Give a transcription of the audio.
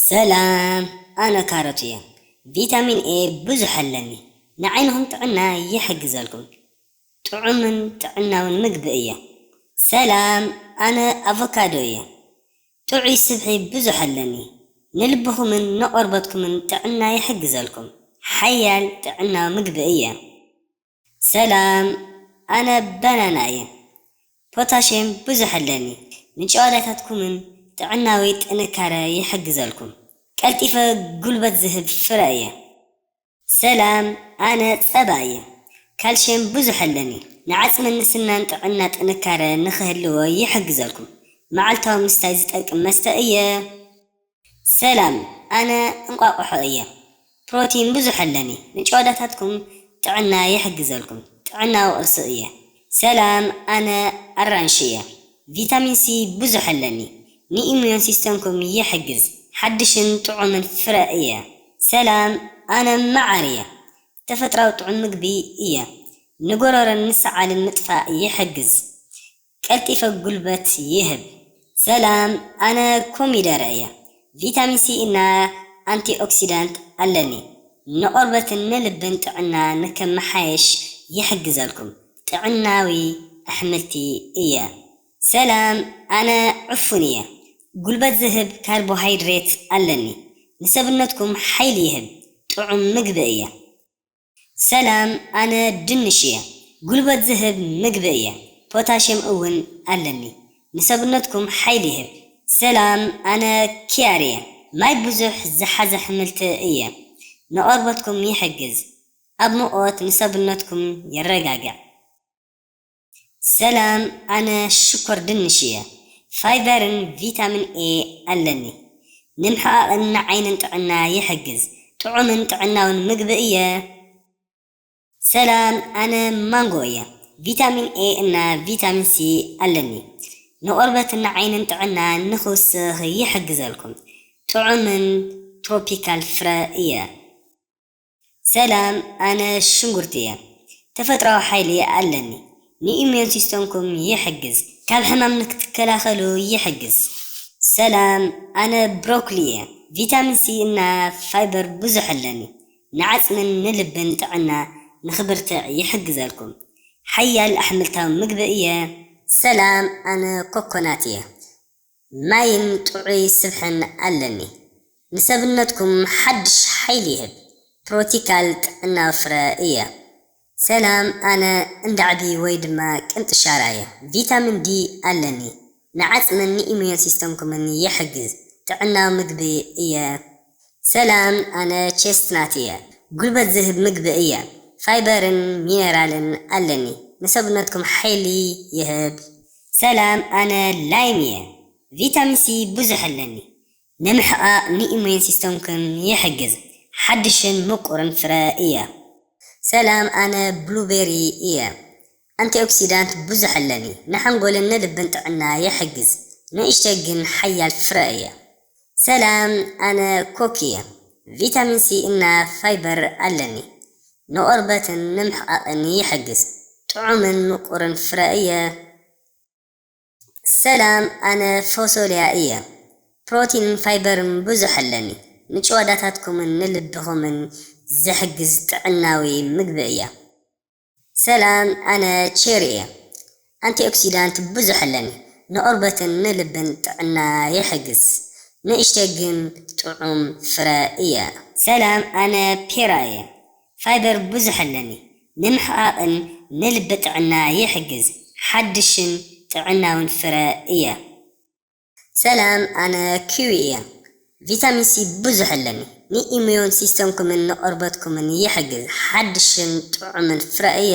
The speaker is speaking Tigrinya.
ሰላም፣ ኣነ ካሮት እየ። ቪታሚን ኤ ብዙሕ ኣለኒ። ንዓይንኹም ጥዕና ይሕግዘልኩም። ጥዑምን ጥዕናውን ምግቢ እየ። ሰላም፣ ኣነ ኣቮካዶ እየ። ጥዑይ ስብሒ ብዙሕ ኣለኒ። ንልብኹምን ንቆርበትኩምን ጥዕና ይሕግዘልኩም። ሓያል ጥዕናዊ ምግቢ እየ። ሰላም፣ ኣነ ባናና እየ። ፖታሽየም ብዙሕ ኣለኒ። ንጨዋዳታትኩምን ጥዕናዊ ጥንካረ ይሕግዘልኩም። ቀልጢፈ ጉልበት ዝህብ ፍረ እየ። ሰላም፣ ኣነ ጸባ እየ። ካልሽየም ብዙሕ ኣለኒ። ንዓጽምን ንስናን ጥዕና ጥንካረ ንኽህልዎ ይሕግዘልኩም። መዓልታዊ ምስታይ ዝጠቅም መስተ እየ። ሰላም፣ ኣነ እንቋቑሖ እየ። ፕሮቲን ብዙሕ ኣለኒ። ንጨዋዳታትኩም ጥዕና ይሕግዘልኩም። ጥዕናዊ ቅርሲ እየ። ሰላም፣ ኣነ ኣራንሺ እየ። ቪታሚን ሲ ብዙሕ ኣለኒ። ንኢሚዩን ሲስተምኩም ይሕግዝ። ሓድሽን ጥዑምን ፍረ እየ። ሰላም፣ ኣነ መዓር እየ። ተፈጥራዊ ጥዑም ምግቢ እየ። ንጎረሮን ንሰዓልን ምጥፋእ ይሕግዝ። ቀልጢፈ ጉልበት ይህብ። ሰላም፣ ኣነ ኮሚደረ እየ። ቪታሚን ሲ እና ኣንቲኦክሲዳንት ኣለኒ። ንቆርበትን ንልብን ጥዕና ንከመሓየሽ ይሕግዘልኩም። ጥዕናዊ ኣሕምልቲ እየ። ሰላም፣ ኣነ ዕፉን እየ። ጉልበት ዝህብ ካርቦሃይድሬት ኣለኒ። ንሰብነትኩም ሓይሊ ይህብ። ጥዑም ምግቢ እየ። ሰላም፣ ኣነ ድንሽ እየ። ጉልበት ዝህብ ምግቢ እየ። ፖታሽየም እውን ኣለኒ። ንሰብነትኩም ሓይሊ ይህብ። ሰላም፣ ኣነ ኪያር እየ። ማይ ብዙሕ ዝሓዘ ኣሕምልቲ እየ። ንቆርበትኩም ይሕግዝ። ኣብ ሙቐት ንሰብነትኩም የረጋግዕ። ሰላም፣ ኣነ ሽኮር ድንሽ እየ። ፋይበርን ቪታሚን ኤ ኣለኒ። ንምሕቓቕን ንዓይንን ጥዕና ይሕግዝ። ጥዑምን ጥዕናውን ምግቢ እየ። ሰላም፣ ኣነ ማንጎ እየ። ቪታሚን ኤ እና ቪታሚን ሲ ኣለኒ። ንቆርበትን ንዓይንን ጥዕና ንኽውስኽ ይሕግዘልኩም። ጥዑምን ትሮፒካል ፍረ እየ። ሰላም፣ ኣነ ሽንጉርቲ እየ። ተፈጥራዊ ሓይሊ ኣለኒ። ንኢሚዩን ሲስተምኩም ይሕግዝ። ካብ ሕማም ንክትከላኸሉ ይሕግዝ። ሰላም፣ ኣነ ብሮኮሊ እየ። ቪታሚን ሲ እና ፋይበር ብዙሕ ኣለኒ። ንዓጽምን ንልብን ጥዕና ንኽብርትዕ ይሕግዘልኩም። ሓያል ኣሕምልታዊ ምግቢ እየ። ሰላም፣ ኣነ ኮኮናት እየ። ማይን ጥዑይ ስብሕን ኣለኒ። ንሰብነትኩም ሓድሽ ሓይሊ ይህብ። ፕሮቲካል ጥዕናዊ ፍረ እየ። ሰላም፣ ኣነ እንዳዕቢ ወይ ድማ ቅንጥሻራ እየ። ቪታሚን ዲ ኣለኒ። ንዓጽምን ንኢሚዩን ሲስተምኩምን ይሕግዝ። ጥዕናዊ ምግቢ እየ። ሰላም፣ ኣነ ቼስትናት እየ። ጉልበት ዝህብ ምግቢ እየ። ፋይበርን ሚነራልን ኣለኒ። ንሰብነትኩም ሓይሊ ይህብ። ሰላም፣ ኣነ ላይም እየ። ቪታሚን ሲ ብዙሕ ኣለኒ። ንምሕቓቕ ንኢሚዩን ሲስተምኩም ይሕግዝ። ሓድሽን ምቁርን ፍረ እየ። ሰላም፣ ኣነ ብሉቤሪ እየ። ኣንቲኦክሲዳንት ብዙሕ ኣለኒ። ንሓንጎልን ንልብን ጥዕና ይሕግዝ። ንእሽተይ ግን ሓያል ፍረ እየ። ሰላም፣ ኣነ ኮክ እየ። ቪታሚን ሲ እና ፋይበር ኣለኒ። ንቆርበትን ንምሕቓቕን ይሕግዝ። ጥዑምን ምቁርን ፍረ እየ። ሰላም፣ ኣነ ፎሶልያ እየ። ፕሮቲንን ፋይበርን ብዙሕ ኣለኒ። ንጭዋዳታትኩምን ንልብኹምን ዝሕግዝ ጥዕናዊ ምግቢ እየ። ሰላም፣ ኣነ ቼሪ እየ። ኣንቲኦክሲዳንት ብዙሕ ኣለኒ። ንቆርበትን ንልብን ጥዕና ይሕግዝ። ንእሽተይ ግን ጥዑም ፍረ እየ። ሰላም፣ ኣነ ፔራ እየ። ፋይበር ብዙሕ ኣለኒ። ንምሕቓቕን ንልቢ ጥዕና ይሕግዝ። ሓድሽን ጥዕናውን ፍረ እየ። ሰላም፣ ኣነ ኪዊ እየ። ቪታሚን ሲ ብዙሕ ኣለኒ። ንኢሚዩን ሲስተምኩምን ንቆርበትኩምን ይሕግዝ። ሓድሽን ጥዑምን ፍረ እየ።